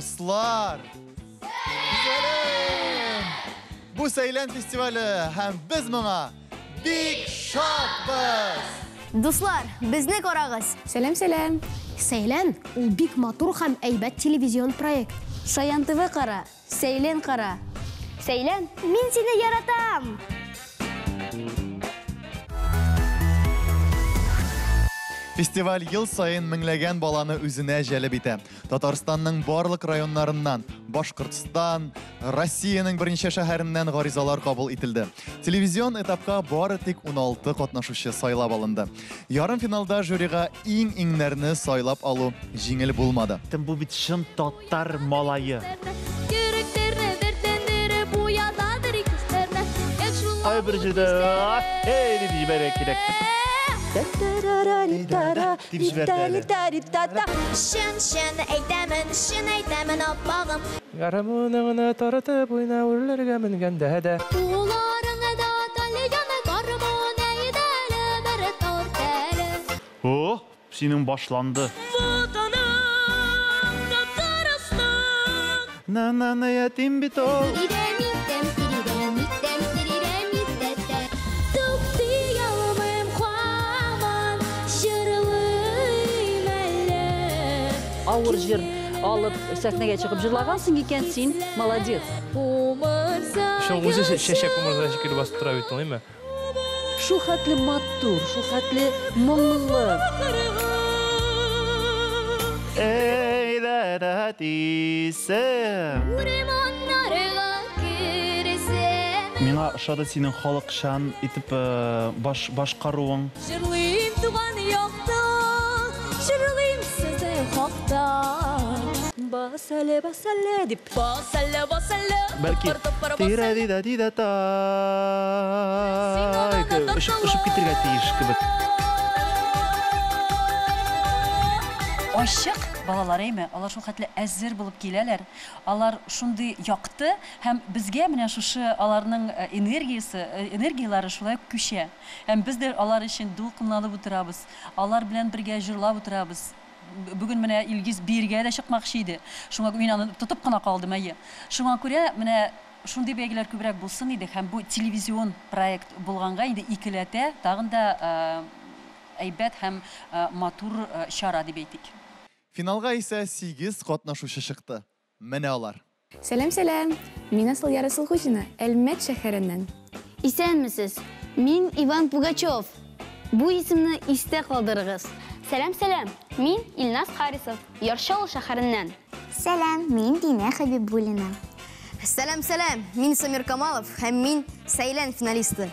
Дуслар! Сәлам! Бу Сәйлән фестивале һәм без моңа бик шатбыз! Дуслар, безне карагыз! Сәлам, сәлам! Сәйлән ул бик матур һәм әйбәт телевизион проект. Шаян ТВ кара, Сәйлән кара. Сәйлән, мин сине яратам! Фестиваль ел саен меңләгән баланы үзенә җәлеп итә. Татарстанның барлык районнарыннан, Башкортстан, Россиянең берничә шәһәреннән гаризалар кабул ителде. Телевизион этапка бары тик 16 катнашучы сайлап алынды. Ярымфиналда жюрига иң-иңнәрне сайлап алу җиңел булмады. Бу бит чын татар малае. Кайбер җирдә эй дип җибәрергә кирәк. Дип җибәрде әле. Чын-чын әйтәмен, чын әйтәмен, аппагым. Гармуныңны тартып уйна үрләргә менгәндә дә. Кулларыңа да тальян гармун әйдә әле, бер тарт әле. О, синең башланды. Ватаным Татарстан. На-на-на ятим бит ул. Туктый алмыйм һаман, җырлыйм әле. Авыр җыр алып сәхнәгә чыгып җырлагансың икән, син молодец. Шул үзе чәчәк умырза шикелле басып тора бит ул, әйме? Шул хәтле матур, шул хәтле моңлы. Эй, да, да, тисе. Урманнарга керсәм. Миңа ошады синең халыкчан итеп башкаруың. Җырлыйм туган якта, җырлыйм сезнең хакта. Бас әле, бас әле дип. Бас әле, бас әле. Бәлки тыпыр, тыпыр, бас тирә әле. ди да ди да та. Очып китергә тиеш кебек. Ачык балалар, әйме? Алар шул хәтле әзер булып киләләр. Алар шундый якты һәм безгә менә шушы аларның энергияләре шулай күчә. Һәм без дә алар өчен дулкынланып утырабыз. Алар белән бергә җырлап утырабыз. Бүген менә Илгиз биергә дә чыкмакчы иде. Шуңа мин аны тотып кына калдым, әйе. Шуңа күрә менә шундый бәйгеләр күбрәк булсын иде һәм бу телевизион проект булганга инде икеләтә тагын да әйбәт һәм матур чара дип әйтик. Финалга исә 8 катнашучы чыкты. Менә алар. Сәлам, сәлам. Мин Асылъяр Асылхуҗина, Әлмәт шәһәреннән. Исәнмесез. Мин Иван Пугачев. Бу исемне истә калдырыгыз. Сәлам, сәлам. Мин Илназ Харисов, Яр Чаллы шәһәреннән. Сәлам, мин Динә Хәбибуллина. Сәлам, сәлам. Мин Самир Камалов һәм мин Сәйлән финалисты.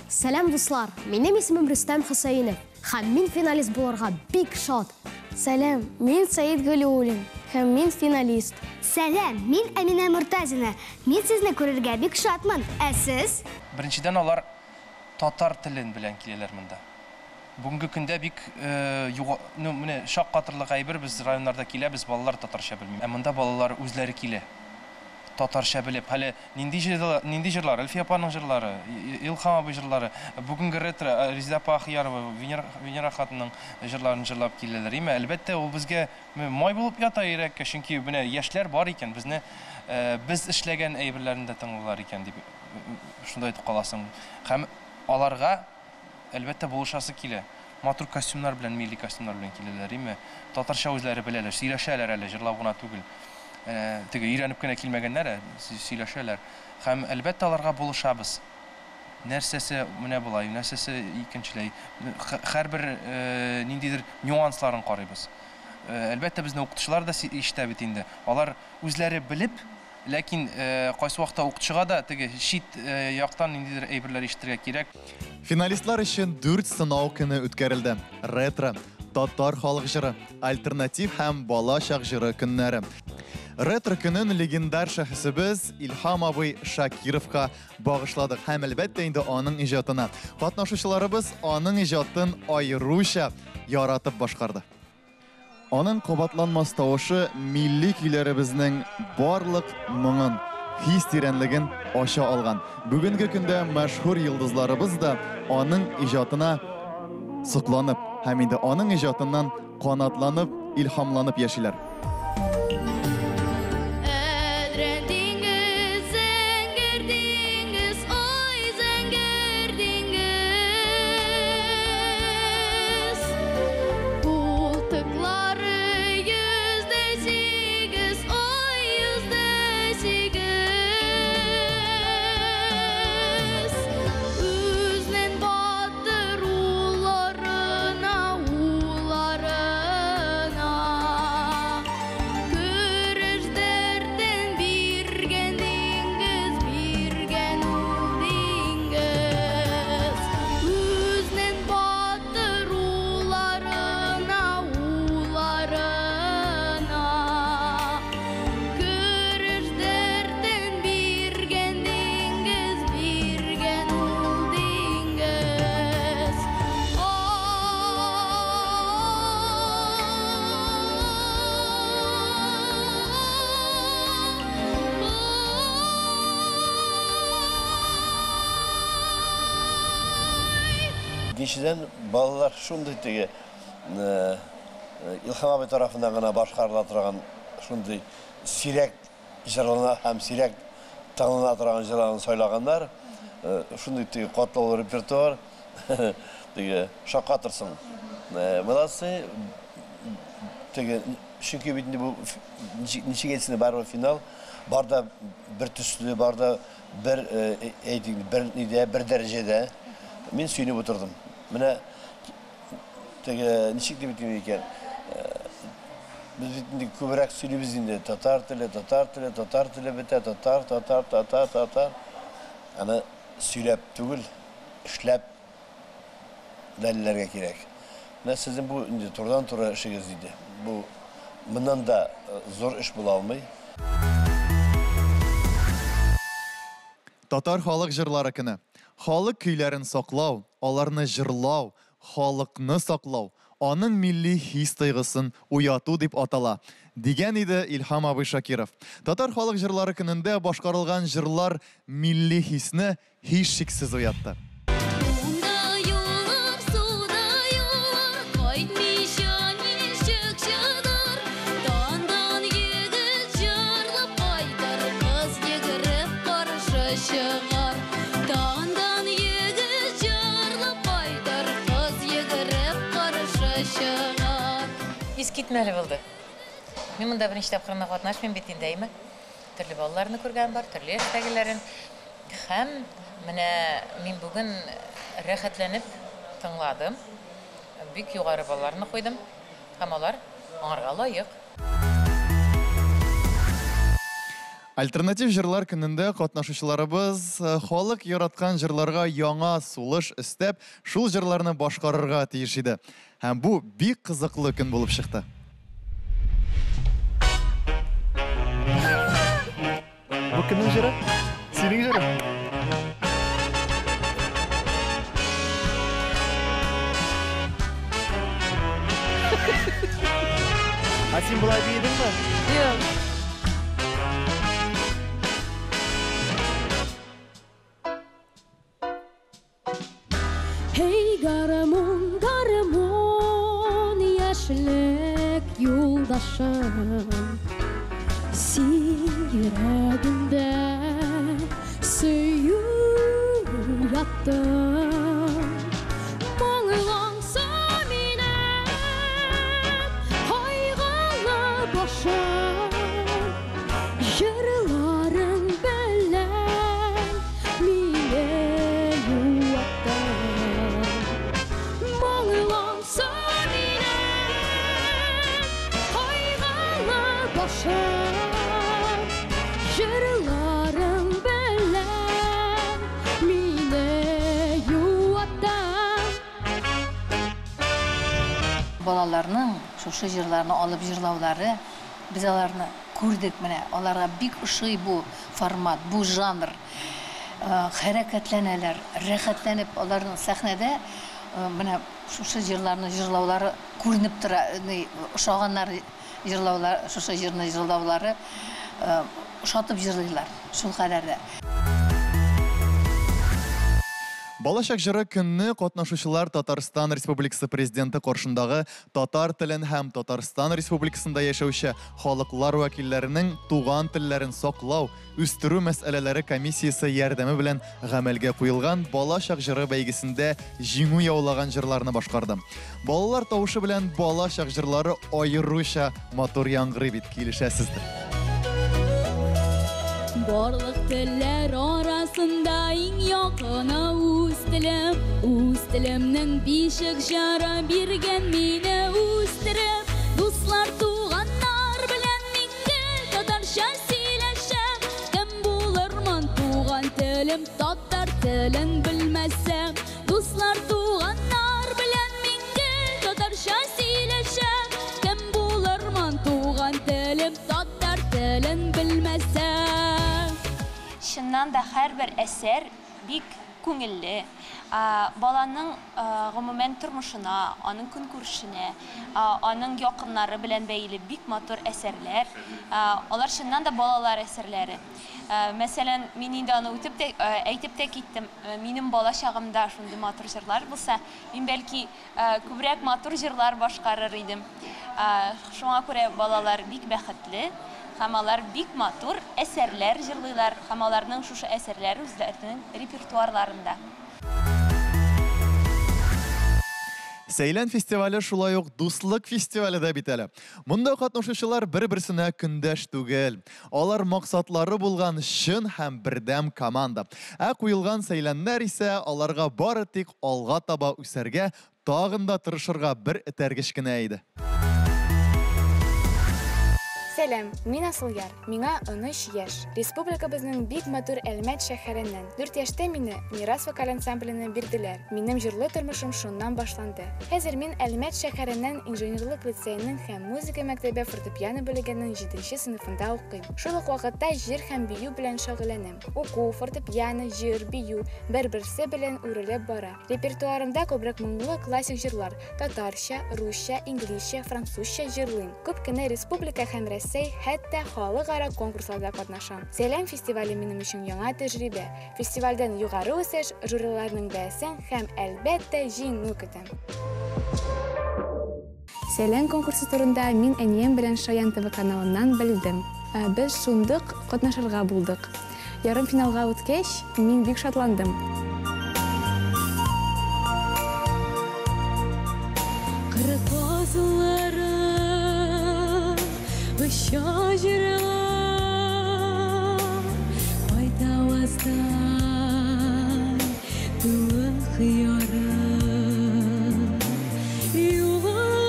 Сәлам, дуслар. Минем исемем Рөстәм Хөсәенов һәм мин финалист булырга бик шат. Сәлам, мин Саид Галиуллин һәм мин финалист. Сәлам, мин Әминә Муртазина. Мин сезне күрергә бик шатмын. Ә сез? Беренчедән, алар татар телен белән киләләр монда. Бүгенге көндә бик ну, менә шаккатырлык әйбер, без районнарда киләбез, балалар татарча белми. Ә монда балалар үзләре килә. Татарча белеп, әле нинди җырлар, нинди җырлар, Әлфия апаның җырлары, Илһам абый җырлары, бүгенге ретро, Резеда апа Ахиярова, Венера хатынның җырларын җырлап киләләр. Име, әлбәттә, ул безгә май булып ята йөрәккә, чөнки менә яшьләр бар икән, без эшләгән әйберләрне дә тыңлыйлар икән дип шунда әйтеп каласың. Һәм аларга әлбәттә булышасы килә. Матур костюмнар белән, милли костюмнар белән киләләр, име? Татарча үзләре беләләр, сөйләшәләр әле, җырлап гына түгел. Теге өйрәнеп кенә килмәгәннәр, сөйләшәләр. Һәм әлбәттә аларга булышабыз. Нәрсәсе менә болай, нәрсәсе икенчеләй. Һәрбер ниндидер нюансларын карыйбыз. Әлбәттә безне укытучылар да ишетә бит инде. Алар үзләре белеп, ләкин кайсы вакытта укытучыга да теге чит яктан ниндидер әйберләр ишетергә кирәк. Финалистлар өчен 4 сынау көне үткәрелде. Ретро, татар халык җыры, альтернатив һәм балачак җыры көннәре. Ретро көнен легендар шәхесебез Илһам абый Шакировка багышладык һәм әлбәттә инде аның иҗатына. Катнашучыларыбыз аның иҗатын аеруча яратып башкарды. Аның кабатланмас тавышы милли көйләребезнең барлык моңын, хис тирәнлеген ача алган. Бүгенге көндә мәшһүр йолдызларыбыз да аның иҗатына сокланып һәм инде аның иҗатыннан канатланып, илһамланып яшиләр. Икенчедән, балалар шундый теге Илһам абый тарафыннан гына башкарыла торган шундый сирәк җырлана һәм сирәк тыңлана торган җырларны сайлаганнар. Шундый теге катлаулы репертуар, теге шаккатырсың. Молодцы, теге, чөнки бит инде бу ничек әйтсен, барыбер финал, бар да бер төсле, бар да бер, әйтик, бер нидә, бер дәрәҗәдә. Мин сөенеп утырдым. Менә теге ничек дип әйтим икән, без бит инде күбрәк сөйлибез инде, татар теле, татар теле, татар теле бетә, татар, татар, татар, татар. Аны сөйләп түгел, эшләп дәлилләргә кирәк. Менә сезнең бу инде турыдан-туры эшегез иде. Бу моннан да зур эш була алмый. Татар халык җырлары көне. Халык көйләрен саклау, аларны җырлау, халыкны саклау, аның милли хис-тойгысын уяту дип атала, дигән иде Илһам абый Шакиров. Татар халык җырлары көнендә башкарылган җырлар милли хисне һичшиксез уятты. Искитмәле булды. Мин монда беренче тапкыр гына катнашмыйм бит инде, әйме? Төрле балаларны күргән бар, төрле яшьтәгеләрен. Һәм менә мин бүген рәхәтләнеп тыңладым. Бик югары балларны куйдым. Һәм алар аңарга лаек. Альтернатив җырлар көнендә катнашучыларыбыз халык яраткан җырларга яңа сулыш өстәп, шул җырларны башкарырга тиеш иде. Һәм бу бик кызыклы көн булып чыкты. Бу кемнең җыры? Синең җырың? Ә син болай биедеңме? Юк. Эй, гармун, гармун, яшьлек юлдашым, син йөрәгемдә сөю уяттың. Моңланса минем кайгылы башым, җырларың белән мине юаттың. Моңланса минем кайгылы башым, җырларың белән мине юаттың. Балаларның шушы җырларны алып җырлаулары, без аларны күрдек менә, аларга бик ошый бу формат, бу жанр. Хәрәкәтләнәләр, рәхәтләнеп аларның сәхнәдә менә шушы җырларны җырлаулары күренеп тора, ошаганнар җырлаулар, шушы җырны җырлаулары ошатып җырлыйлар, шул кадәр дә. Балачак җыры көнне катнашучылар Татарстан Республикасы Президенты каршындагы татар телен һәм Татарстан Республикасында яшәүче халыклар вәкилләренең туган телләрен саклау, үстерү мәсьәләләре комиссиясе ярдәме белән гамәлгә куелган Балачак җыры бәйгесендә җиңү яулаган җырларны башкарды. Балалар тавышы белән балачак җырлары аеруча матур яңгырый бит, килешәсездер. Барлык телләр арасында иң якыны үз телем, үз телемнең бишек җыры биргән мине үстереп. Дуслар, туганнар белән мин гел татарча сөйләшәм. Кем булырмын туган телем, татар телен белмәсәм. Дуслар, туганнар белән мин гел татарча сөйләшәм. Кем булырмын туган телем, татар телен белмәсәм. Чыннан да һәрбер әсәр бик күңелле, баланың гомумән тормышына, аның көнкүрешенә, аның якыннары белән бәйле бик матур әсәрләр. Алар чыннан да балалар әсәрләре. Мәсәлән, мин инде аны үтеп тә, әйтеп тә киттем, минем бала чагымда шундый матур җырлар булса, мин бәлки күбрәк матур җырлар башкарыр идем. Шуңа күрә балалар бик бәхетле һәм алар бик матур әсәрләр җырлыйлар һәм аларның шушы әсәрләре үзләренең репертуарларында. Сәйлән фестивале шулай ук дуслык фестивале дә бит әле. Монда катнашучылар бер-берсенә көндәш түгел. Алар максатлары булган чын һәм бердәм команда. Ә куелган сәйләннәр исә аларга бары тик алга таба үсәргә, тагын да тырышырга бер этәргеч кенә иде. Сәлам, мин Асылъяр, миңа 13 яшь. Республикабызның бик матур Әлмәт шәһәреннән. 4 яшьтә мине Мирас вокаль ансамбленә бирделәр. Минем җырлы тормышым шуннан башланды. Хәзер мин Әлмәт шәһәреннән инженерлык лицееның һәм музыка мәктәбе фортепиано бүлегенең 7 сыйныфында укыйм. Шул ук вакытта җыр һәм бию белән шөгыльләнәм. Уку, фортепиано, җыр, бию бер-берсе белән үрелеп бара. Репертуарымда күбрәк моңлы классик җырлар, татарча, русча, инглизчә, французча җырлыйм. Күп кенә республика һәм Рәсәй, хәтта халыкара конкурсларда катнашам. Сәлам фестивале минем өчен яңа тәҗрибә. Фестивальдән югары үсеш, жюриларның бәясен һәм, әлбәттә, җиңү көтәм. Сәлам конкурсы турында мин әнием белән Шаян ТВ каналыннан белдем. Без шундук катнашырга булдык. Ярымфиналга үткәч, мин бик шатландым. Кыр казлары оча җырлап, кайтаваздай тулы хыяры. Юл алып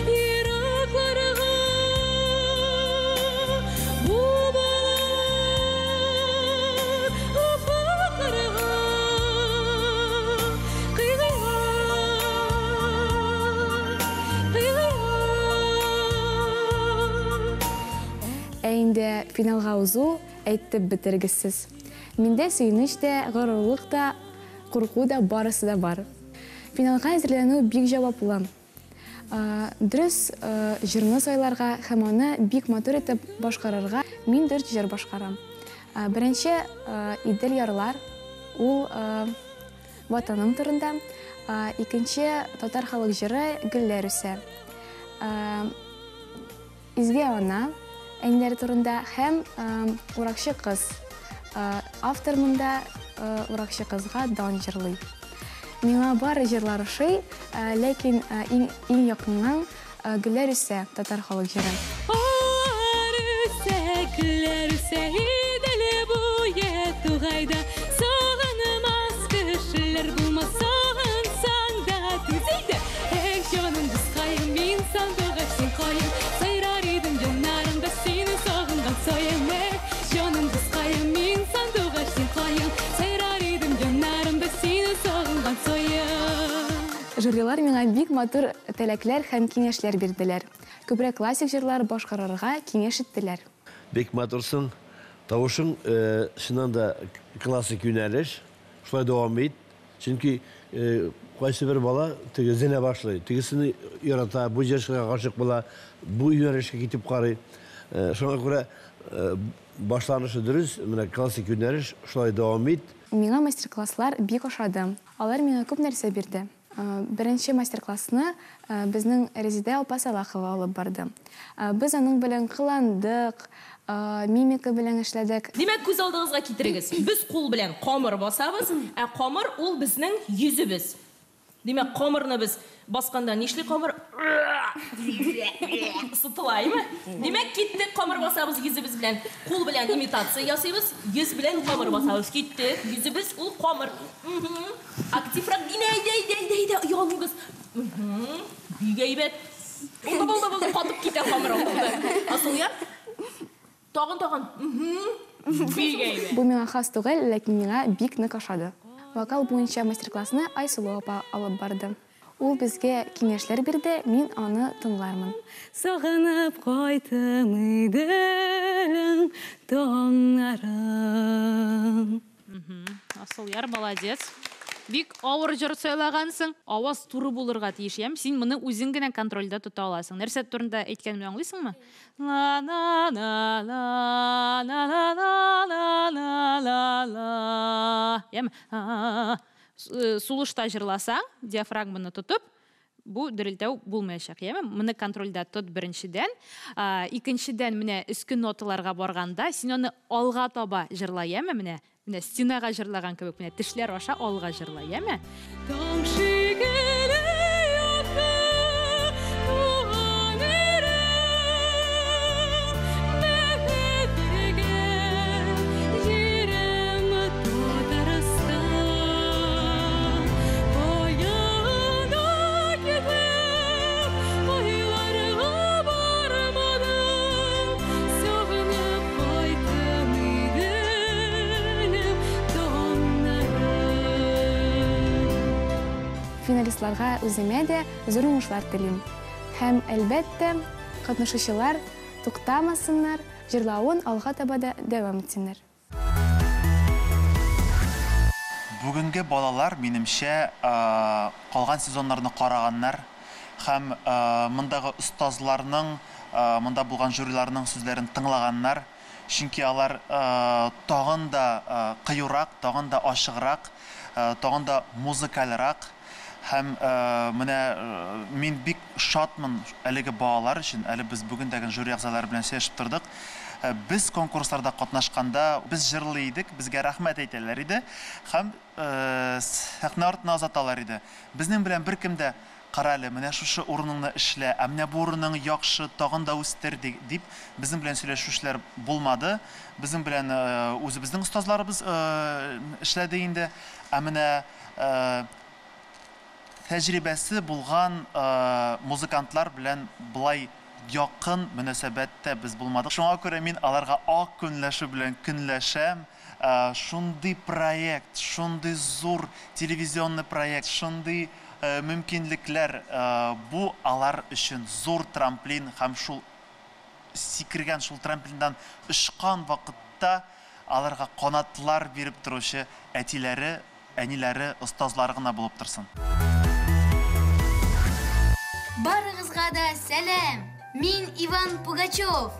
еракларга, бу балалар офыкларга. Кыйгыйлар, кыйгыйлар. Ә инде финалга узу әйтеп бетергесез. Миндә сөенеч тә, горурлык та, курку да, барысы да бар. Финалга әзерләнү бик җаваплы. Дөрес җырны сайларга һәм аны бик матур итеп башкарырга. Мин дүрт җыр башкарам. Беренче Идел ярлар, ул ватаным турында. Икенче татар халык җыры Гөлләр үсә. Изге ана әниләре турында һәм Уракчы кыз. Автор монда Уракчы кызга дан җырлый. Миңа бары җырлар ошый, ләкин иң якыннан Гөлләр үсә татар халык җыры. Алар үсә, гөлләр үсә, Идел буе тугайда. Сагынмас кешеләр булмас, сагынсаң да түзәйдә. Эх, җаным дускаем, мин сандугач син каен, сайрар идем җаннарымда сине сагынган саен. Эх, җаным дускаем, мин сандугач син каен, сайрар идем җаннарымда сине сагынган саен. Жюрилар миңа бик матур теләкләр һәм киңәшләр бирделәр. Күбрәк классик җырлар башкарырга киңәш иттеләр. Бик матурсың. Тавышың, чыннан да классик юнәлеш. Шулай дәвам ит. Чөнки кайсы бер бала теге эзләнә башлый, тегесен ярата, бу җырчыга гашык була, бу юнәлешкә китеп карый. Шуңа күрә башланышы дөрес, менә классик юнәлеш, шулай дәвам ит. Миңа мастер-класслар бик ошады. Алар миңа күп нәрсә бирде. Беренче мастер-классны безнең Резидә апа Салахова алып барды. Без аның белән кыландык, мимика белән эшләдек. Димәк, күз алдыгызга китерегез. Без кул белән камыр басабыз, ә камыр ул безнең йөзебез. Димәк, камырны без басканда нишли камыр? Сытылаймы? Димәк, киттек, камыр басабыз йөзебез белән. Кул белән имитация ясыйбыз, йөз белән камыр басабыз. Киттек, йөзебез ул камыр. Активрак, динә, әйдә, әйдә, әйдә, әйдә, оялмыйбыз. Бик әйбәт. Булды, булды, булды, катып китә камыр булды. Асылъяр? Тагын, тагын. Бик әйбәт. Бу миңа хас түгел, ләкин миңа бик нык ошады. Вокал буенча мастер-классны Айсылу апа алып барды. Ул безгә киңәшләр бирде, мин аны тыңлармын. Сагынып кайтым Иделең таңнарын. Асылъяр, молодец. Бик авыр җыр сайлагансың. Аваз туры булырга тиеш, яме? Син моны үзең генә контрольдә тота аласың. Нәрсә турында әйткәнемне аңлыйсыңмы? Ла на на ла на ла ла ла ла ла ла. Яме? Сулышта җырласаң, диафрагманы тотып, бу дерелтәү булмаячак, яме? Моны контрольдә тот беренчедән. Икенчедән, менә өске ноталарга барганда, син аны алга таба җырла, яме? Менә, менә стенага җырлаган кебек, менә тешләр аша алга җырла, яме? Таң шикелле якты туган ирем, бәхет биргән җирем Татарстан. Кая гына китеп, кайларга бармадым, сагынып кайттым Иделем, таңнарым. Финалистларга үземә дә зур уңышлар телим. Һәм, әлбәттә, катнашучылар туктамасыннар, җырлавын алга таба да дәвам итсеннәр. Бүгенге балалар, минемчә, калган сезоннарны караганнар һәм мондагы остазларның, монда булган жюриларның сүзләрен тыңлаганнар. Чөнки алар тагын да кыюрак, тагын да ачыграк, тагын да музыкальрак. Һәм менә мин бик шатмын әлеге балалар өчен. Әле без бүген дә жюри әгъзалары белән сөйләшеп тордык. Без конкурсларда катнашканда без җырлый идек, безгә рәхмәт әйтәләр иде һәм сәхнә артына озаталар иде. Безнең белән беркем дә кара әле, менә шушы урыныңны эшлә, ә менә бу урының яхшы, тагын да үстер дип безнең белән сөйләшүчеләр булмады. Безнең белән үзебезнең остазларыбыз эшләде инде. Ә менә тәҗрибәсе булган музыкантлар белән былай якын мөнәсәбәттә без булмадык. Шуңа күрә мин аларга ак көнләшү белән көнләшәм. Шундый проект, шундый зур телевизионный проект, шундый мөмкинлекләр, бу алар өчен зур трамплин һәм шул сикергән, шул трамплиннан очкан вакытта аларга канатлар биреп торучы әтиләре, әниләре, остазлары гына булып торсын. Барыгызга да сәлам! Мин Иван Пугачев.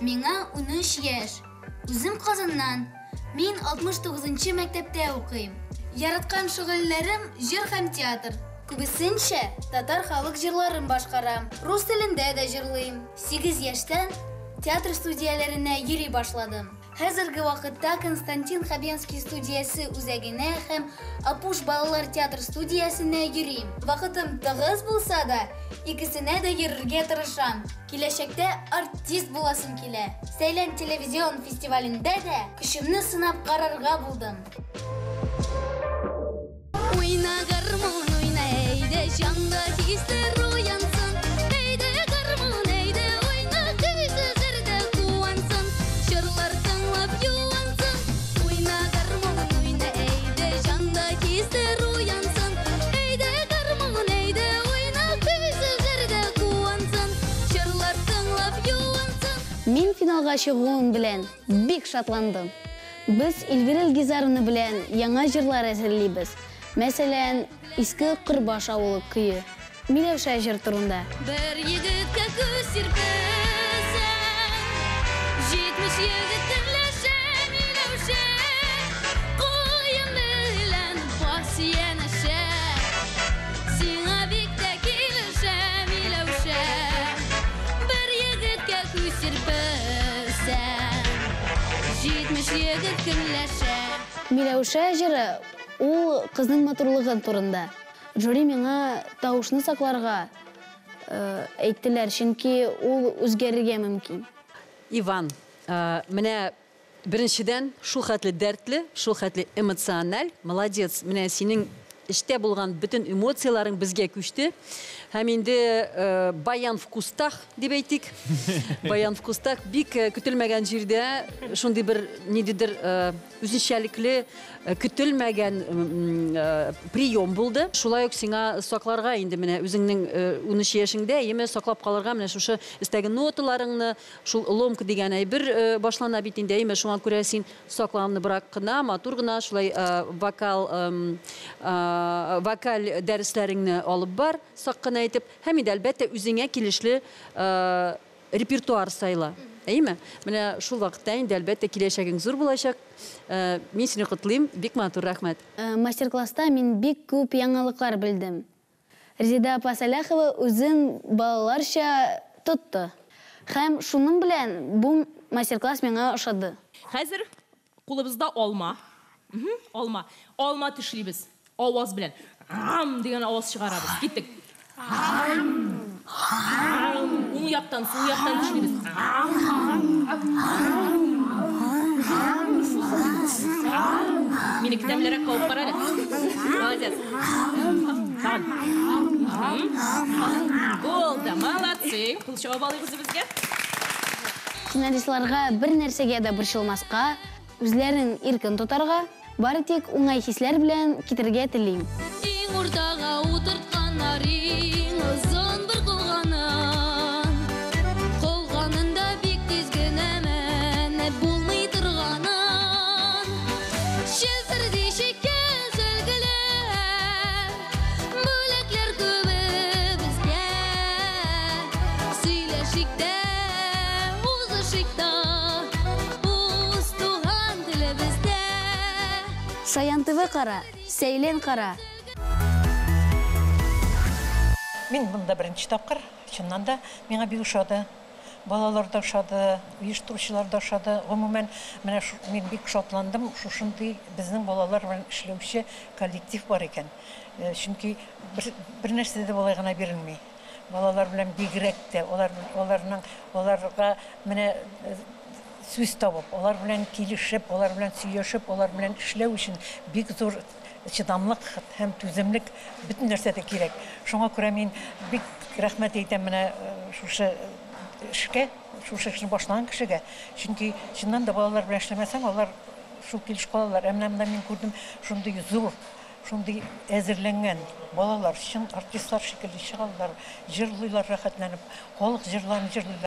Миңа 13 яшь. Үзем Казаннан. Мин 69-нчы мәктәптә укыйм. Яраткан шөгыльләрем җыр һәм театр. Күбесенчә татар халык җырларын башкарам. Рус телендә дә җырлыйм. 8 яшьтән театр студияләренә йөри башладым. Хәзерге вакытта Константин Хабенский студиясе үзәгенә һәм Апуш балалар театр студиясенә йөрим. Вакытым тыгыз булса да, икесенә дә йөрергә тырышам. Киләчәктә артист буласым килә. Сәйлән телевизион фестивалендә дә көчемне сынап карарга булдым. Уйна гармун, уйна, әйдә, җанда хисләр уянсын. Әйдә гармун, әйдә, уйна, көйсезләр дә куансын. Җырлар тыңлап юансын. Уйна гармун, уйна, әйдә, җанда хисләр уянсын. Әйдә гармун, әйдә, уйна, көйсезләр дә куансын. Җырлар тыңлап юансын. Мин финалга чыгуым белән бик шатландым. Без Эльвира Илгизаровна белән яңа җырлар әзерлибез. Мәсәлән, Иске Кырбаш авылы көе. Миләүшә җыр турында. Бер егеткә күз сирпесәң, 70 егет көнләшә, Миләүшә. Куен белән бас янәшә, сиңа бик тә килешә, Миләүшә. Бер егеткә күз сирпесәң, 70 егет көнләшә. Миләүшә җыры ул кызның матурлыгы турында. Жюри миңа тавышны сакларга әйттеләр, чөнки ул үзгәрергә мөмкин. Иван, менә беренчедән шул хәтле дәртле, шул хәтле эмоциональ, молодец. Менә синең эчтә булган бөтен эмоцияләрең безгә күчте. Һәм инде баян в кустах дип әйтик. Баян в кустах бик көтелмәгән җирдә шундый бер ниндидер үзенчәлекле көтелмәгән прием булды. Шулай ук сиңа сакларга инде менә үзеңнең 13 яшеңдә, яме саклап калырга менә шушы өстәге ноталарыңны, шул ломка дигән әйбер башлана бит инде, әйме, шуңа күрә син сакланыбрак кына, матур гына шулай вокал вокаль дәресләреңне алып бар, сак кына итеп, һәм инде әлбәттә үзеңә килешле репертуар сайла. Әйме? Менә шул вакытта инде әлбәттә киләчәгең зур булачак. Мин сине котлыйм, бик матур, рәхмәт. Мастер-класста мин бик күп яңалыклар белдем. Резеда апа Сәләхова үзен балаларча тотты. Һәм шуның белән бу мастер-класс миңа ошады. Хәзер кулыбызда алма. Алма. Алма тешлибез. Аваз белән. Ам дигән аваз чыгарабыз. Киттек. Уң яктан, сул яктан тешлибез. Мине тәмлерәк кабып кара әле. Молодец. Булды, молодцы. Кул чабып алыйк үзебезгә. Финалистларга бер нәрсәгә дә борчылмаска, үзләрен иркен тотарга, бары тик уңай хисләр белән китергә телим. Иң уртага утыртканнар иң озын бер колганын. Колганын да бик тиз генә менеп булмый торганын. Челтерди чиккән сөлгеләр, бүләкләр күбебезгә. Сөйләшик тә, узышыйк та, үз туган телебездә. Шаян ТВ кара, Сәйлән кара. Мин монда беренче тапкыр, чыннан да миңа бик ошады. Балалар да ошады, оештыручылар да ошады. Гомумән, менә мин бик шатландым, шушындый безнең балалар белән эшләүче коллектив бар икән. Чөнки бер нәрсә дә болай гына бирелми. Балалар белән бигрәк тә, аларга менә сүз табып, алар белән килешеп, алар белән сөйләшеп, алар белән эшләү өчен бик зур чыдамлык һәм түземлек бөтен нәрсә дә кирәк. Шуңа күрә мин бик рәхмәт әйтәм менә шушы эшкә, шушы эшне башлаган кешегә. Чөнки чыннан да балалар белән эшләмәсәң, алар шул килеш калалар. Ә менә монда мин күрдем шундый зур, шундый әзерләнгән балалар, чын артистлар шикелле чыгалар, җырлыйлар рәхәтләнеп, халык җырларын җырлыйлар.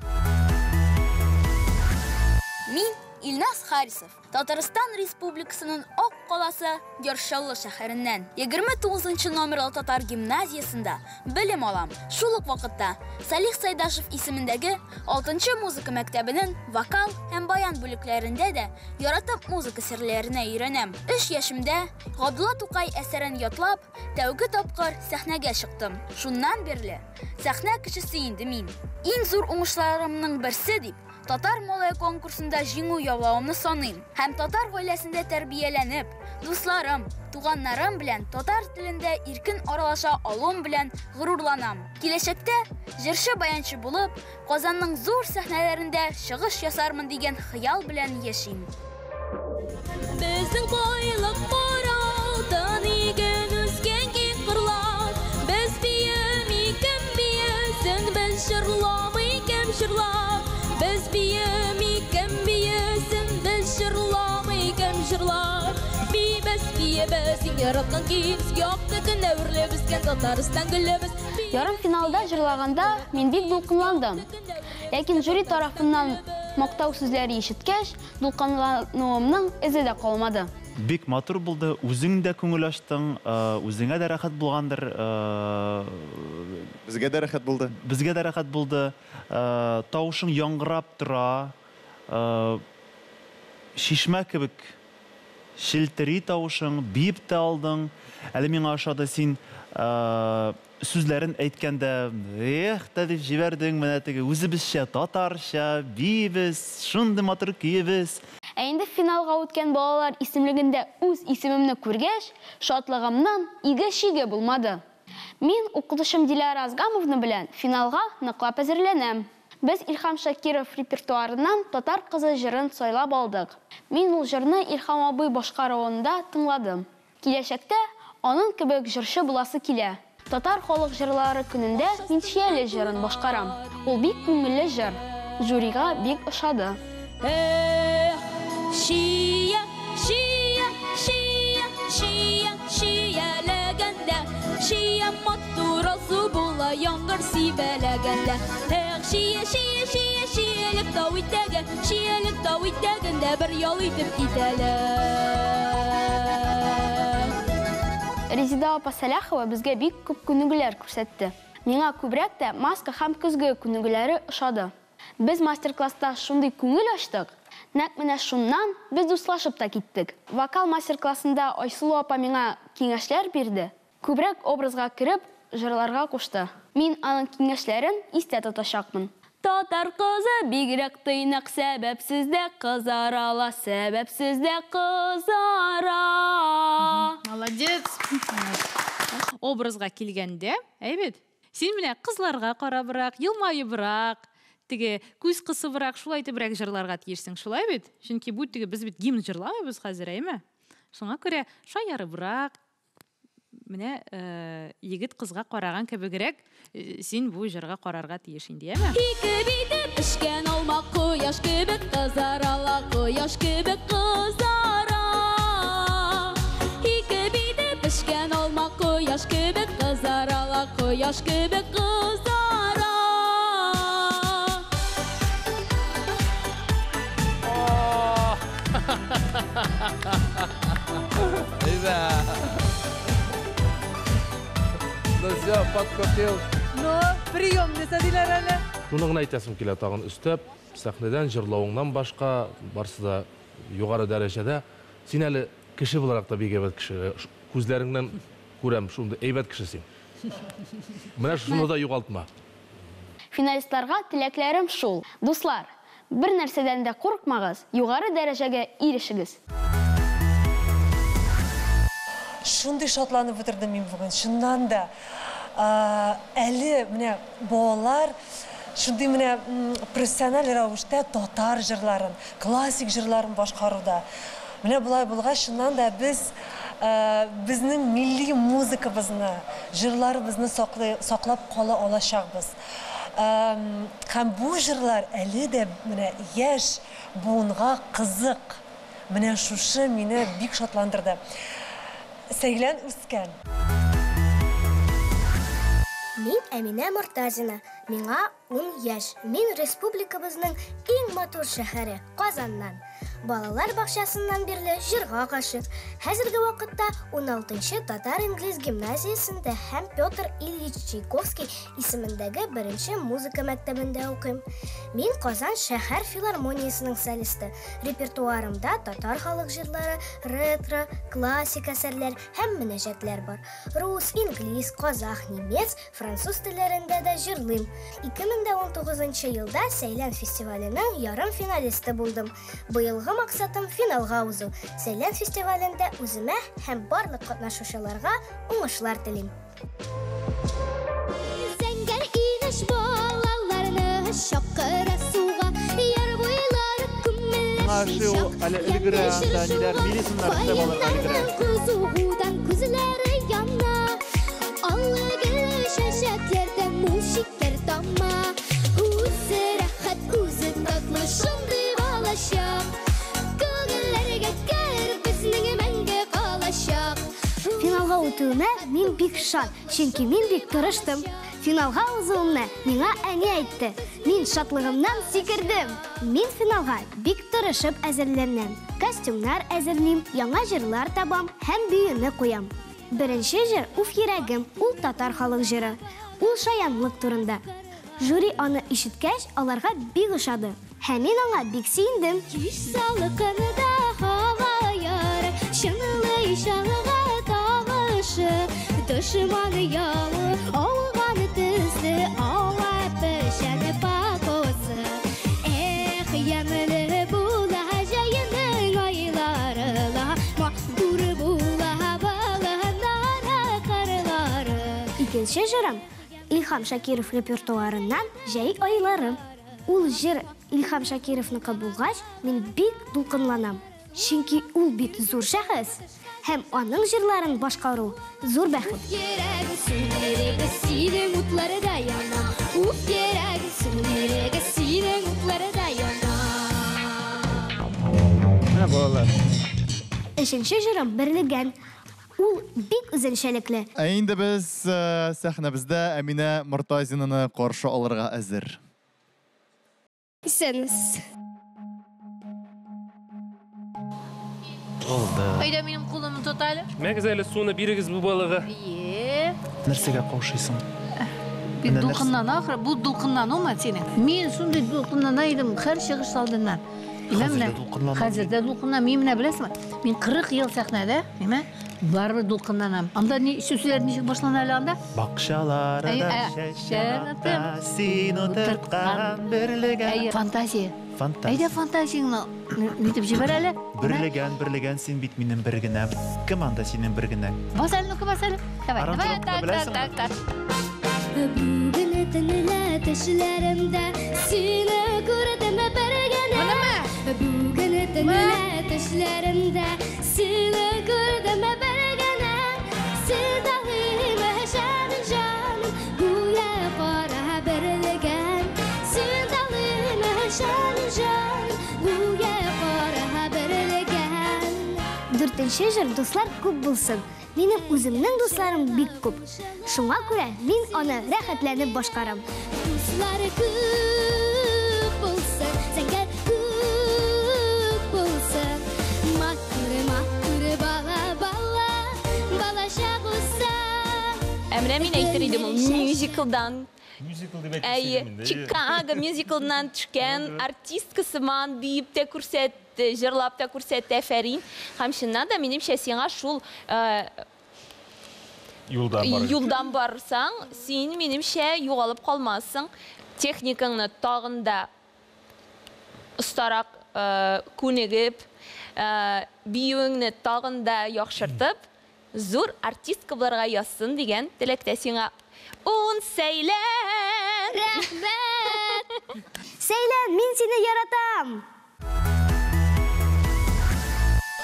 Мин Илназ Харисов, Татарстан Республикасының Ак каласы Яр Чаллы шәһәреннән. 29 номерлы татар гимназиясендә белем алам. Шул ук вакытта Салих Сайдашев исемендәге 6 музыка мәктәбенең вокал һәм баян бүлекләрендә дә яратып музыка серләренә өйрәнәм. 3 яшемдә Габдулла Тукай әсәрен ятлап, тәүге тапкыр сәхнәгә чыктым. Шуннан бирле сәхнә кешесе инде мин. Иң зур уңышларымның берсе дип Татар малае конкурсында җиңү яулавымны саныйм. Һәм татар гаиләсендә тәрбияләнеп, дусларым, туганнарым белән татар телендә иркен аралаша алуым белән горурланам. Киләчәктә җырчы-баянчы булып, Казанның зур сәхнәләрендә чыгыш ясармын дигән хыял белән яшим. Безнең байлык каралтын иген үскән киң кырлар. Без биеми кем биесен, без җырламый кем җырлар. Без биеми кем биесен, без җырламый кем җырлар. Биебез, биебез, иң яраткан көебез, якты көн әверелеп үскән Татарстан гөлебез. Ярым финалда җырлаганда мин бик дулкынландым. Ләкин жюри тарафыннан мактау сүзләре ишеткәч, дулкынлануымның эзе дә калмады. Бик матур булды, үзең дә күңел ачтың, үзеңә дә рәхәт булгандыр. Безгә дә рәхәт булды. Безгә дә рәхәт булды. Тавышың яңгырап тора, чишмә кебек челтери тавышың, биеп тә алдың. Әле миңа ошады син сүзләрен әйткәндә, эх тә дип җибәрдең, менә теге үзебезчә, татарча, биебез, шундый матур көебез. Ә инде финалга үткән балалар исемлегендә үз исемемне күргәч, шатлыгымның иге-чиге булмады. Мин укытучым Диляра Азгамовна белән финалга ныклап әзерләнәм. Без Илһам Шакиров репертуарыннан Татар кызы җырын сайлап алдык. Мин ул җырны Илһам абый башкаруында тыңладым. Киләчәктә аның кебек җырчы буласы килә. Татар халык җырлары көнендә мин Чияле җырын башкарам. Ул бик күңелле җыр. Жюрига бик ошады. Эх, чия, чия, чия, чия, чияләгәндә, чия матур алсу була яңгыр сибәләгәндә. Эх, чия, чия, чия, чиялек тау итәге, чиялек тау итәгендә бер ял итеп китәлек. Резеда апа Сәлахова безгә бик күп күнегүләр күрсәтте. Миңа күбрәк тә маска һәм көзге күнегүләре ошады. Без мастер-класста шундый күңел ачтык. Нәкъ менә шуннан без дуслашып та киттек. Вокал мастер-классында Айсылу апа миңа киңәшләр бирде. Күбрәк образга кереп, җырларга кушты. Мин аның киңәшләрен истә тотачакмын. Татар кызы бигрәк тыйнак, сәбәпсез дә кызара ла, сәбәпсез дә кызара. Молодец. Образга килгәндә, әйбәт. Син менә кызларга карабрак, елмаебрак, теге күз кысыбрак, шулай итебрәк җырларга тиешсең, шулай бит? Чөнки бу теге без бит гимн җырламыйбыз хәзер, әйме? Шуңа күрә шаярыбрак, менә егет кызга караган кебегрәк син бу җырга карарга тиеш инде, яме? Ике бите пешкән алма кояш кебек кызара ла, кояш кебек кызара. Ике бите пешкән алма кояш кебек кызара ла, кояш кебек кызара. Ну все, подкупил. Но прием ясадылар әле. Шуны гына әйтәсем килә тагын өстәп, сәхнәдән җырлавыңнан башка барсы да югары дәрәҗәдә. Син әле кеше буларак та бик әйбәт кеше. Күзләреңнән күрәм, шундый әйбәт кеше син. Менә шуны да югалтма. Финалистларга теләкләрем шул. Дуслар, бер нәрсәдән дә курыкмагыз, югары дәрәҗәгә ирешегез. Шундый шатланып утырдым мин бүген, чыннан да. Әле менә балалар шундый менә профессиональ рәвештә татар җырларын, классик җырларын башкаруда. Менә болай булгач, чыннан да без безнең милли музыкабызны, җырларыбызны саклап кала алачакбыз. Һәм бу җырлар әле дә менә яшь буынга кызык. Менә шушы мине бик шатландырды. Сәйлән үскән. Мин Әминә Мортазина. Миңа 10 яшь. Мин республикабызның иң матур шәһәре Казаннан. Балалар бакчасыннан бирле җырга гашыйк. Хәзерге вакытта 16-нчы татар-инглиз гимназиясендә һәм Петр Ильич Чайковский исемендәге беренче музыка мәктәбендә укыйм. Мин Казан шәһәр филармониясенең солисты. Репертуарымда татар халык җырлары, ретро, классик әсәрләр һәм мөнәҗәтләр бар. Рус, инглиз, казах, немец, француз телләрендә дә җырлыйм. 2019 елда Сәйлән фестиваленең ярым финалисты булдым. Быелгы максатым финалга узу. Сәйлән фестивалендә үземә һәм барлык катнашучыларга уңышлар телим. Зәңгәр инеш балаларны чакыра суга, яр буйлары күмелә әле өлгерә, анда ниләр, милисыннар эшләп алырга өлгерә. Кызудан күзләре яна, аллы-гөлле чәчәкләрдән мул шикәр тама. Үзе рәхәт, үзе татлы, шундый балачак. Күңелләргә кереп, безнең мәңге калачак. Финалга үтүемә мин бик шат, чөнки мин бик тырыштым. Финалга узуымны миңа әни әйтте. Мин шатлыгымнан сикердем. Мин финалга бик тырышып әзерләнәм. Костюмнар әзерлим, яңа җырлар табам һәм биюне куям. Беренче җыр Уф йөрәгем, ул татар халык җыры. Ул шаянлык турында. Жюри аны ишеткәч, аларга бик ошады. Һәм мин аңа бик сөендем. Кич салкында һава яры, чыңлый чаңга тавышы, дошман явы ауган төсле ава пешәне пакосы. Эх, ямьле була җәйнең айлары ла, матур була балалары, кырлары. Икенче җырым Илһам Шакиров репертуарыннан Җәй айлары. Ул җыр Илһам Шакировныкы булгач, мин бик дулкынланам. Чөнки ул бит зур шәхес. Һәм аның җырларын башкару зур бәхет. Йөрәгем сүнерегә синең утларда яна. Уф, йөрәгем сүнерегә синең утларда яна. Менә балалар. Өченче җырым Берлегән. Ул бик үзенчәлекле. Ә инде без сәхнәбездә Әминә Мортазинаны каршы алырга әзер. Исәнмесез. Булды. Әйдә минем кулымны тот әле. Мәгез әле суны бирегез бу балага. Ие. Нәрсәгә каушыйсың? Бик дулкынлана ахры. Бу дулкынланумы синең? Мин шундый дулкынлана идем һәр чыгыш алдыннан. Хәзер дә дулкынланам. Хәзер дә дулкынланам. Мин менә беләсеңме? Мин 40 ел сәхнәдә, ниме? Барыбер дулкынланам. Анда ни сүзләр ничек башлана әле анда? Бакчаларда чәчәк ата, син утырткан берлегән. Фантазия. Фантазия. Әйдә фантазияңне нитеп җибәр әле. Берлегән, берлегән, син бит минем бер генәм. Кем анда синең бер генәң? Бас әле, ну-ка бас әле. Давай, давай, так, так, так, так. Бүген төнлә төшләремдә сине күрдем бер генә. Бүген төнлә төшләремдә сине күрдем бер генә. Син тагын җаным, җаным, гүя кара берлегән. Син тагын җаным, җаным, гүя кара берлегән. Дүртенче җыр дуслар күп булсын. Минем үземнең дусларым бик күп. Шуңа күрә мин аны рәхәтләнеп башкарам. Дуслар күп булсын, зәңгәр күк булсын. Матур, матур бала, бала, бала чагылса. Ә менә мин әйтер идем, ул мюзиклдан. Мюзикл дип әйтәсең Әйе, инде. Чикаго мюзиклыннан төшкән артистка сыман биеп тә күрсәтте, җырлап та күрсәтте, афәрин. Һәм чыннан да минемчә сиңа шул юлдан барыр. Юлдан барсаң, син минемчә югалып калмассың. Техникаңны тагын да остарак күнегеп, биюеңне тагын да яхшыртып, зур артистка булырга язсын дигән теләктә сиңа. Ун Сәйлән! Рәхмәт! Сәйлән, мин сине яратам!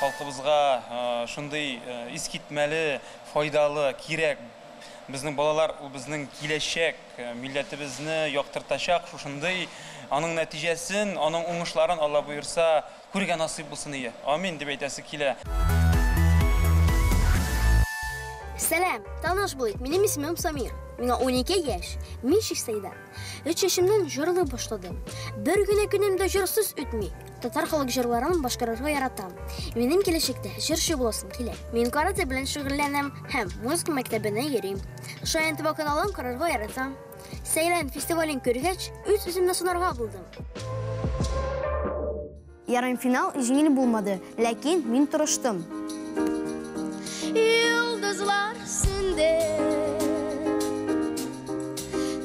Халкыбызга шундый искитмәле, файдалы, кирәк. Безнең балалар, ул безнең киләчәк, милләтебезне яктыртачак, шушындый аның нәтиҗәсен, аның уңышларын Алла боерса, күргә насыйп булсын ие. Амин дип әйтәсе килә. Сәлам, таныш булыйк. Минем исемем Самир. Миңа 12 яшь. Мин Чистайдан. 3 яшемнән җырлый башладым. Бер генә көнем дә җырсыз үтми. Татар халык җырларын башкарырга яратам. Минем киләчәктә җырчы буласым килә. Мин каратэ белән шөгыльләнәм һәм музыка мәктәбенә йөрим. Шаян ТВ каналын карарга яратам. Сәйлән фестивален күргәч, үз-үземне сынарга булдым. Ярымфинал җиңел булмады, ләкин мин тырыштым. Йолдызлар сүнде,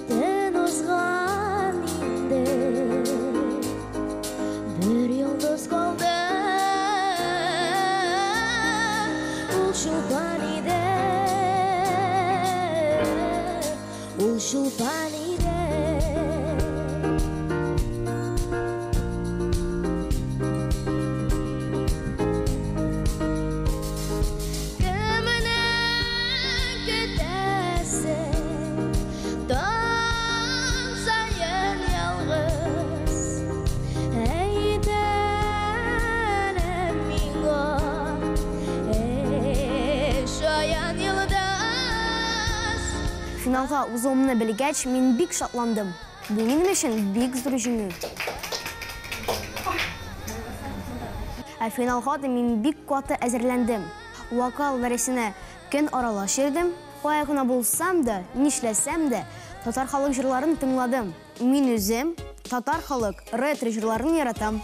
төн узган инде, бер йолдыз калды, ул чулпан иде, ул чулпан иде. Финалга узуымны белгәч, мин бик шатландым. Бу минем өчен бик зур җиңү. Ә финалга да мин бик каты әзерләндем. Вокал дәресенә көн аралаш йөрдем. Кая гына булсам да, нишләсәм дә, татар халык җырларын тыңладым. Мин үзем татар халык ретро җырларын яратам.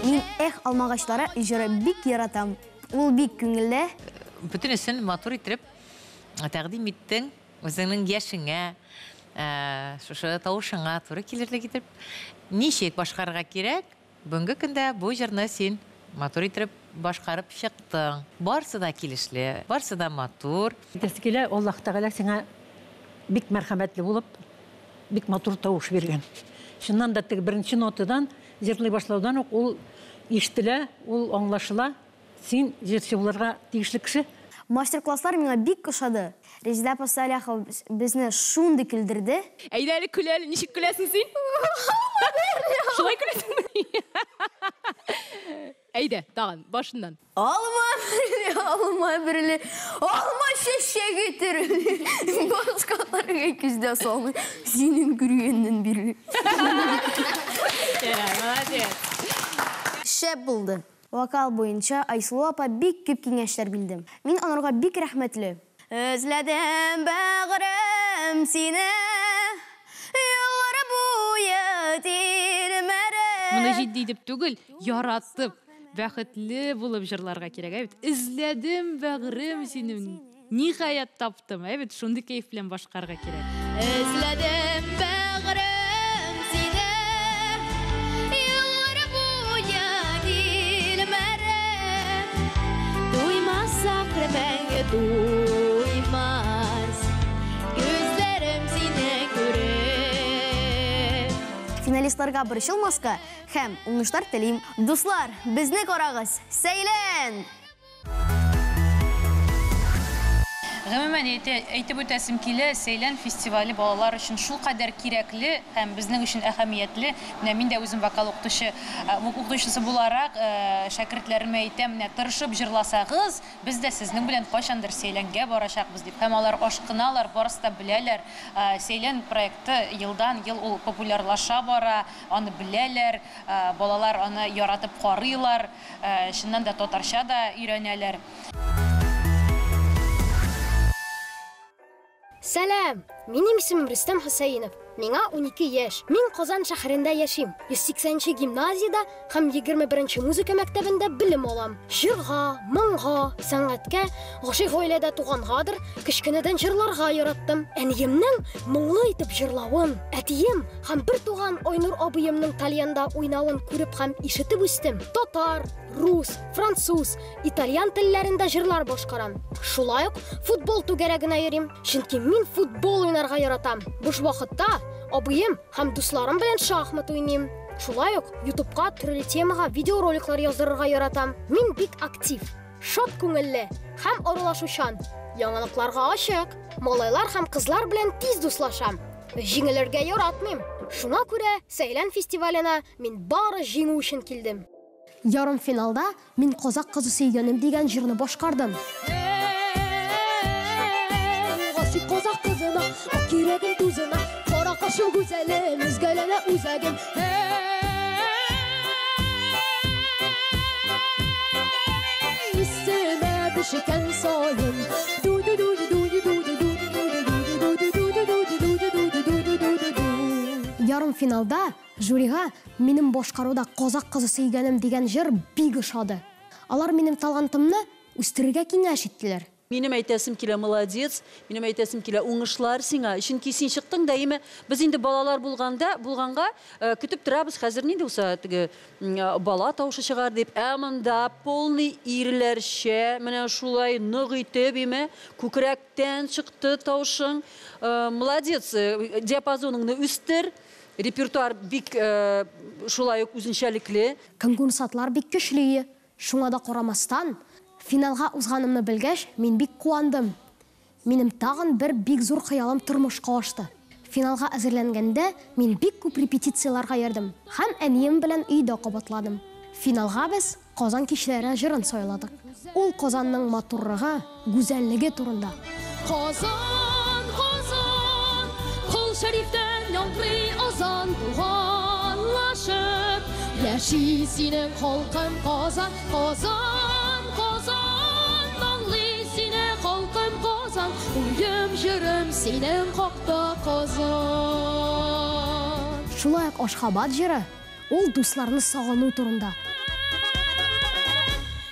Мин Эх алмагачлары җыры бик яратам. Ул бик күңелле. Бөтенесен матур итеп тәкъдим иттең. Үзеңнең яшеңә, шушы тавышыңа туры килерлек итеп ничек башкарырга кирәк? Бүгенге көндә бу җырны син матур итеп башкарып чыктың. Барсы да килешле, барсы да матур. Әйтәсе килә, Аллаһ Тәгалә сиңа бик мәрхәмәтле булып, бик матур тавыш биргән. Чыннан да теге беренче нотадан җырлый башлаудан ук ул ишетелә, ул аңлашыла. Син җырчы булырга тиешле кеше. Мастер-класслар миңа бик ошады. Резеда апа Саляхова безне шундый көлдерде. Әйдә әле, көл әле, ничек көләсең син? Шулай көләсеңме? Әйдә, тагын, башыннан. Алма берле, алма берле, алма чәчәге төрле. Башкаларга күз дә салмый, синең күргәннән бирле. Молодец. Шәп булды. Вокал буенча Айсылу апа бик күп киңәшләр бирде. Мин аларга бик рәхмәтле. Эзләдем бәгърем сине, юллар буе тилмереп. Моны җитди итеп түгел, яратып, бәхетле булып җырларга кирәк, ә бит. Эзләдем бәгърем сине, ниһаять таптым, ә бит, шундый кәеф белән башкарырга кирәк. Эзләдем бәгърем сине, юллар буе тилмереп. Туймас ахры мәңге туймас, күзләрем сине күреп. Финалистларга борчылмаска һәм уңышлар телим. Дуслар, безне карагыз! Сәйлән! Гомумән, әйтеп үтәсем килә, Сәйлән фестивале балалар өчен шулкадәр кирәкле һәм безнең өчен әһәмиятле. Менә мин дә үзем вокал укытучысы буларак, шәкертләремә әйтәм, менә тырышып җырласагыз, без дә сезнең белән кайчандыр Сәйләнгә барачакбыз дип. Һәм алар ашкыналар, барысы да беләләр. Сәйлән проекты елдан ел ул популярлаша бара, аны беләләр, балалар аны яратып карыйлар, чыннан да татарча да өйрәнәләр. Сәлам! Минем исемем Рөстәм Хөсәенов. Миңа 12 яшь. Мин Казан шәһәрендә яшим. 180 гимназиядә һәм 21 музыка мәктәбендә белем алам. Җырга, моңга, сәнгатькә гашыйк гаиләдә тугангадыр, кечкенәдән җырларга яраттым. Әниемнең моңлы итеп җырлавын, әтием һәм бер туган Айнур абыемның тальянда уйнавын күреп һәм ишетеп үстем. Татар, рус, француз, итальян телләрендә җырлар башкарам. Шулай ук футбол түгәрәгенә йөрим, чөнки мин футбол уйнарга яратам. Буш вакытта абыем һәм дусларым белән шахмат уйныйм. Шулай ук YouTube'ка төрле темага видеороликлар яздырырга яратам. Мин бик актив, шат күңелле һәм аралашучан. Яңалыкларга ачык, малайлар һәм кызлар белән тиз дуслашам. Җиңелергә яратмыйм. Шуңа күрә Сәйлән фестиваленә мин бары җиңү өчен килдем. Ярымфиналда мин Казак кызы сөйгәнем дигән җырны башкардым. Гашыйк казак кызына, ак йөрәгем тузына, кара кашым гүзәлем, өзгәләнә үзәгем. Исемә төшкән саен, Ярымфиналда жюрига минем башкаруда Казак кызы сөйгәнем дигән җыр бик ошады. Алар минем талантымны үстерергә киңәш иттеләр. Минем әйтәсем килә, молодец, минем әйтәсем килә, уңышлар сиңа. Чөнки син чыктың да, әйме, без инде балалар булганга, көтеп торабыз, хәзер нинди булса теге, бала тавышы чыгар дип. Ә монда полный ирләрчә, менә шулай нык итеп, әйме, күкрәктән чыкты тавышың. Молодец, диапазоныңны үстер. Репертуар бик шулай ук үзенчәлекле. Конкурсантлар бик көчле. Шуңа да карамастан, финалга узганымны белгәч, мин бик куандым. Минем тагын бер бик зур хыялым тормышка ашты. Финалга әзерләнгәндә мин бик күп репетицияләргә йөрдем һәм әнием белән өйдә кабатладым. Финалга без Казан кичләре җырын сайладык. Ул Казанның матурлыгы, гүзәллеге турында. Казан, Казан, Кол Шәрифтән яңгырый азан, туганлашып яши синең халкың Казан, Казан, Казан, моңлый сине халкым Казан, уем җырым синең хакта Казан. Шулай ук Ашхабад җыры, ул дусларны сагыну турында.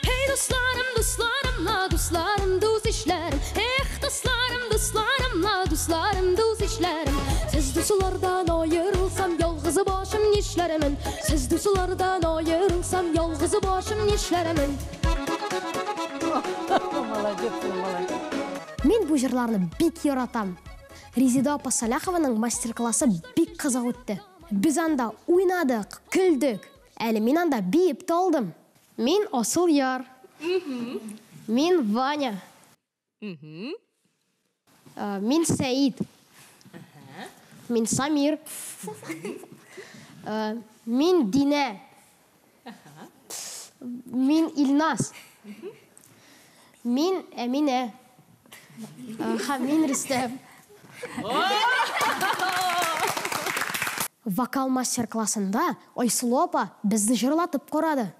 Эй, дусларым, дусларым, ла, дусларым, дус ишләрем. Эх, дусларым, дусларым, ла, Дусларым, дус ишләрем. Сез дуслардан аерылсам, ялгыз башым нишләрмен? Сез дуслардан аерылсам, ялгыз башым нишләрмен? Молодец, молодец. Мин бу җырларны бик яратам. Резеда апа Саляхованың мастер-классы бик кызык үтте. Без анда уйнадык, көлдек. Әле мин анда биеп тә алдым. Мин Асыл Яр. Мин Ваня. Мин Сәид. Мин Самир. Мин Динә. Мин Илназ. Мин Әминә. Һәм мин Рөстәм. Вокал мастер-классында Айсылу апа безне җырлатып карады.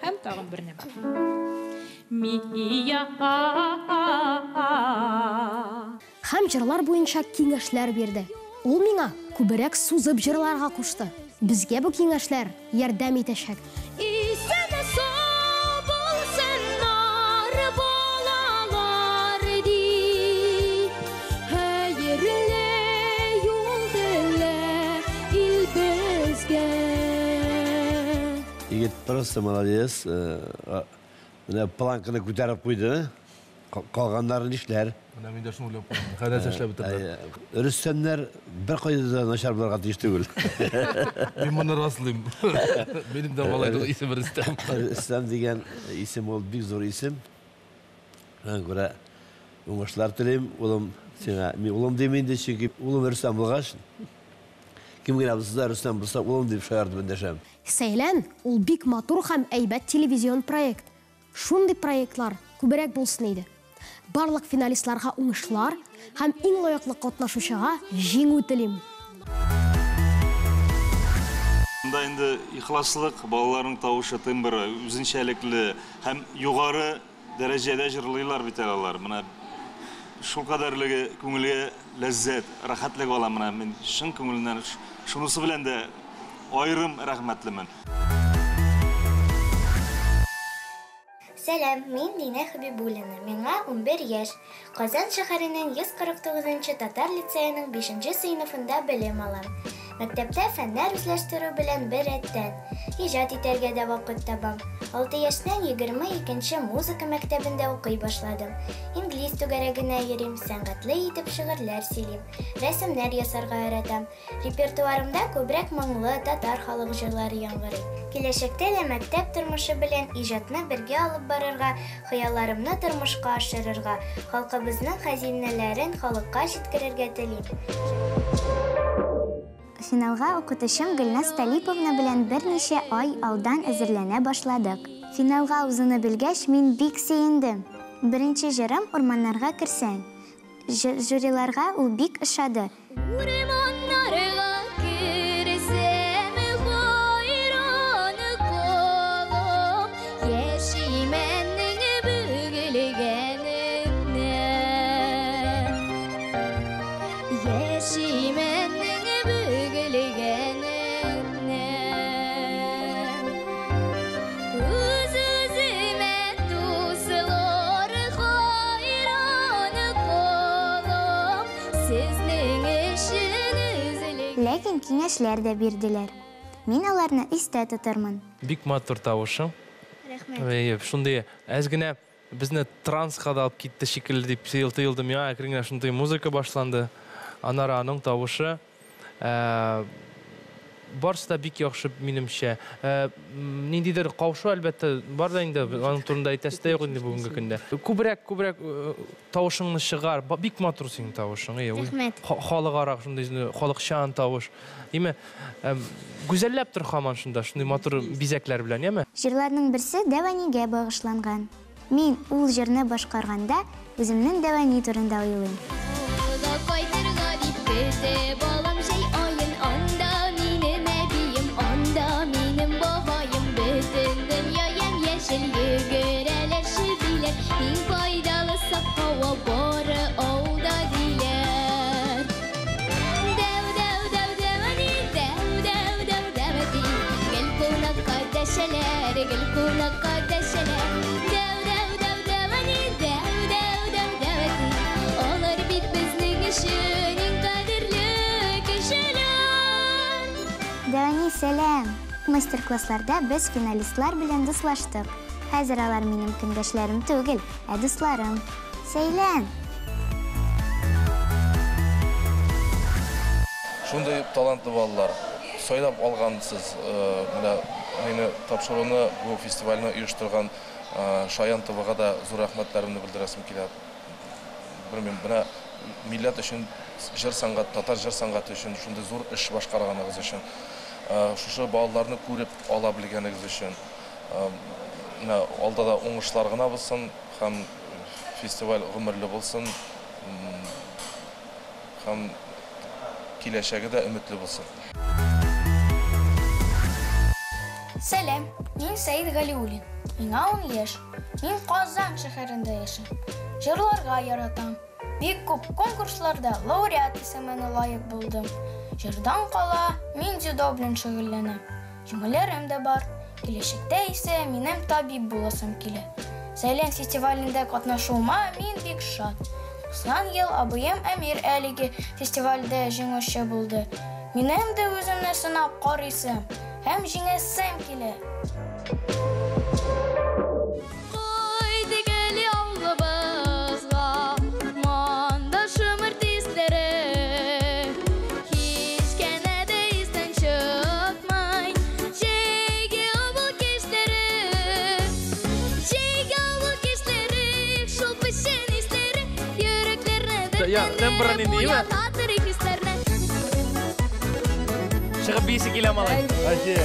Һәм тагын берне. Мия. Һәм җырлар буенча киңәшләр бирде. Ул миңа күбрәк сузып җырларга кушты. Безгә бу киңәшләр ярдәм итәчәк. Исән сау булсыннар балалар ди. Хәерле юл телә ил безгә. Егет просто молодец. Менә планканы күтәреп куйды. Калганнары нишләр? Менә мин дә шуны уйлап куйдым. Хәзер эшләп бетерде. Рөстәмнәр бер кайда да начар булырга тиеш түгел. Мин моны раслыйм. Минем дә малайның исеме Рөстәм. Рөстәм дигән исем ул бик зур исем. Шуңа күрә уңышлар телим, улым сиңа. Мин улым дим инде, чөнки улым Рөстәм булгач, кем генә булса да Рөстәм булса, улым дип шаяртып эндәшәм. Сәйлән ул бик матур һәм әйбәт телевизион проект. Шундый проектлар күбрәк булсын иде. Барлык финалистларга уңышлар һәм иң лаеклы катнашучыга җиңү телим. Монда инде ихласлык, балаларның тавышы, тембры үзенчәлекле һәм югары дәрәҗәдә җырлыйлар бит әле алар. Менә шул кадәрлеге күңелгә ләззәт, рәхәтлек ала. Менә мин чын күңелемнән шунысы белән дә аерым рәхмәтлемен. Сәлам, мин Динә Хабибуллина. Миңа 11 яшь. Казан шәһәренең 149 татар лицееның 5 сыйныфында белем алам. Мәктәптә фәннәр үзләштерү белән бер рәттән иҗат итәргә дә вакыт табам. 6 яшьтән 22 музыка мәктәбендә укый башладым. Инглиз түгәрәгенә йөрим, сәнгатьле итеп шигырьләр сөйлим, рәсемнәр ясарга яратам. Репертуарымда күбрәк моңлы татар халык җырлары яңгырый. Киләчәктә дә мәктәп тормышы белән иҗатны бергә алып барырга, хыялларымны тормышка ашырырга, халкыбызның хәзинәләрен халыкка җиткерергә телим. Финалга укытучым Гөлназ Талиповна белән берничә ай алдан әзерләнә башладык. Финалга узуны белгәч, мин бик сөендем. Беренче җырым «Урманнарга керсәң». Жюриларга ул бик ошады. Урманнарга керсәм, хайран калам, яшименнең бөгелгәненнән. Яшименнең бөгелгәненнән. Үз-үземә дуслар хайран калам, сезнең өчен өзелгән. Ләкин киңәшләр дә бирделәр. Мин аларны истә тотармын. Бик матур тавышың. Рәхмәт. Шундый әз генә безне транска да алып китте шикелле дип тоелды миңа. Әкрен генә шундый музыка башланды. Аннары аның тавышы барысы да бик яхшы минемчә. Ниндидер каушу әлбәттә бар да инде, аның турында әйтәсе дә юк инде бүгенге көндә. Күбрәк тавышыңны чыгар. Бик матур синең тавышың. Рәхмәт. Халыкара шундый халыкчан тавыш. Димә, гүзәлләп тор һаман шунда, шундый матур бизәкләр белән, яме? Җырларның берсе Дәвәнигә багышланган. Мин ул җырны башкарганда үземнең Дәвәни турында уйлыйм. Кайтырга дип көтеп алам җәй аен, анда минем әбием, анда минем бабаем, бөтен дөнья ямь-яшел, йөгерәләр, шөбиләр, иң файдалы саф һава бары авылда диләр. мастер-классларда без финалистлар белән дуслаштык. Хәзер алар минем көндәшләрем түгел, ә дусларым. Сәйлән! Шундый талантлы балалар сайлап алгансыз. Менә мине тапшыруны, бу фестивальне оештырган Шаян ТВга да зур рәхмәтләремне белдерәсем килә. Белмим, менә милләт өчен җыр сәнгать, татар җыр сәнгате өчен шундый зур эш башкарганыгыз өчен, шушы балаларны күреп ала белгәнегез өчен. Менә алда да уңышлар гына булсын һәм фестиваль гомерле булсын һәм киләчәге дә өметле булсын. Сәлам, мин Сәид Галиуллин. Миңа 10 яшь. Мин Казан шәһәрендә яшим. Җырларга яратам. Бик күп конкурсларда лауреат исеменә лаек булдым. Җырдан кала, мин дзюдо белән шөгыльләнәм. Җиңүләрем дә бар. Киләчәктә исә минем табиб буласым килә. Сәйлән фестивалендә катнашуыма мин бик шат. Узган ел абыем Әмир әлеге фестивальдә җиңүче булды. Минем дә үземне сынап карыйсым һәм җиңәсем килә. Кайтыйк әле авылыбызга, монда шомырт исләре. Һич кенә дә истән чыкмый җәйге авыл кичләре. Җәйге авыл кичләре, шул печән исләре, йөрәкләрне Я, тембры дәртләндереп нинди, уятадыр хисләрне. Чыгып биисе килә, малай. Әҗе.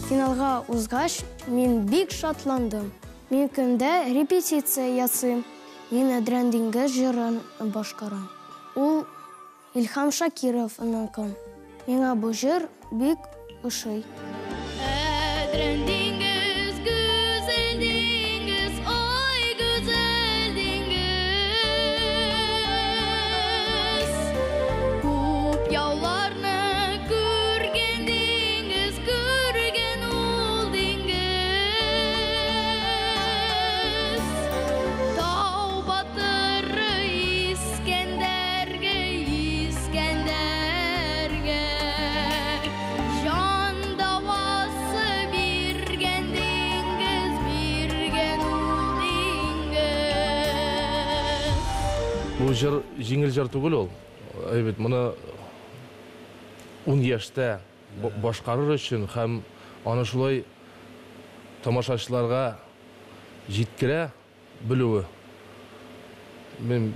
Финалга узгач, мин бик шатландым. Мин көндә репетиция ясыйм. Мин Әдрән диңгез җырын башкарам. Ул Илһам Шакировныкы. Миңа бу җыр бик ошый. Әдрән диңгез, гүзәл диңгез, ой, гүзәл диңгез. Күп яуларны күргән диңгез, күргән ул диңгез. Тау батыры Искәндәргә, Искәндәргә. Җан дәвасы биргән диңгез, биргән ул диңгез. Бу җыр җиңел җыр түгел ул. Әйбәт, моны 10 яшьтә башкарыр өчен һәм аны шулай тамашачыларга җиткерә белүе. Мин,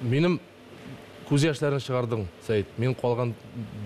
минем күз яшьләрен чыгардың, Сәид. Мин калган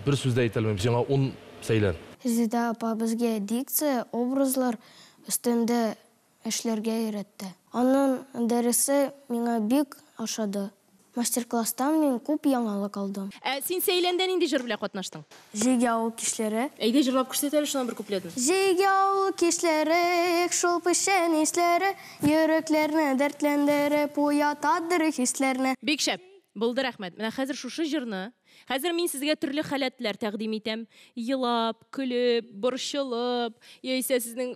бер сүз дә әйтә алмыйм. Сиңа 10 сәйлән. Резеда апа безгә дикция, образлар өстендә эшләргә өйрәтте. Аның дәресе миңа бик ошады. Мастер-класстан мин күп яңалык алдым. Ә син Сәйләндә нинди җыр белән катнаштың? Җәйге авыл кичләре. Әйдә җырлап күрсәт әле шуннан бер куплетын. Җәйге авыл кичләре, шул печән исләре, йөрәкләрне дәртләндереп уятадыр хисләрне. Бик шәп. Булды, рәхмәт. Менә хәзер шушы җырны, хәзер мин сезгә төрле халәтләр тәкъдим итәм. Елап, көлеп, борчылып, яисә сезнең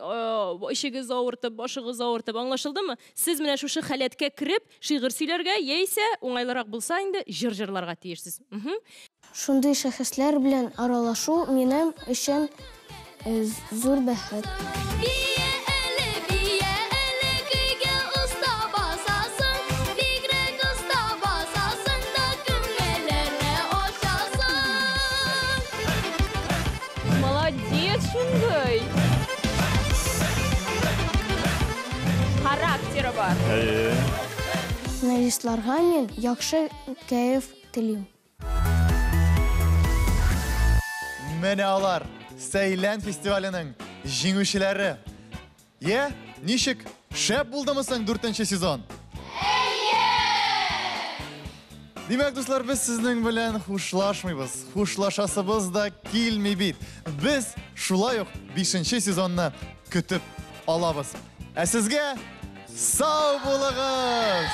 эчегез авыртып, башыгыз авыртып, аңлашылдымы? Сез менә шушы халәткә кереп, шигырь сөйләргә, яисә уңайлырак булса инде җыр җырларга тиешсез. Шундый шәхесләр белән аралашу минем өчен зур бәхет. Бия әле, бия әле, көйгә оста басасың, бигрәк оста басасың да күңелләрне ачасың. Молодец, шундый. Характеры бар. Әйе. Финалистларга мин яхшы кәеф телим. Менә алар, Сәйлән фестиваленең җиңүчеләре. Е, ничек? Шәп булдымы соң 4-нче сезон? Әйе! Димәк, дуслар, без сезнең белән хушлашмыйбыз. Хушлашасыбыз да килми бит. Без шулай ук 5-нче сезонны көтеп алабыз. Ә сезгә сау булыгыз!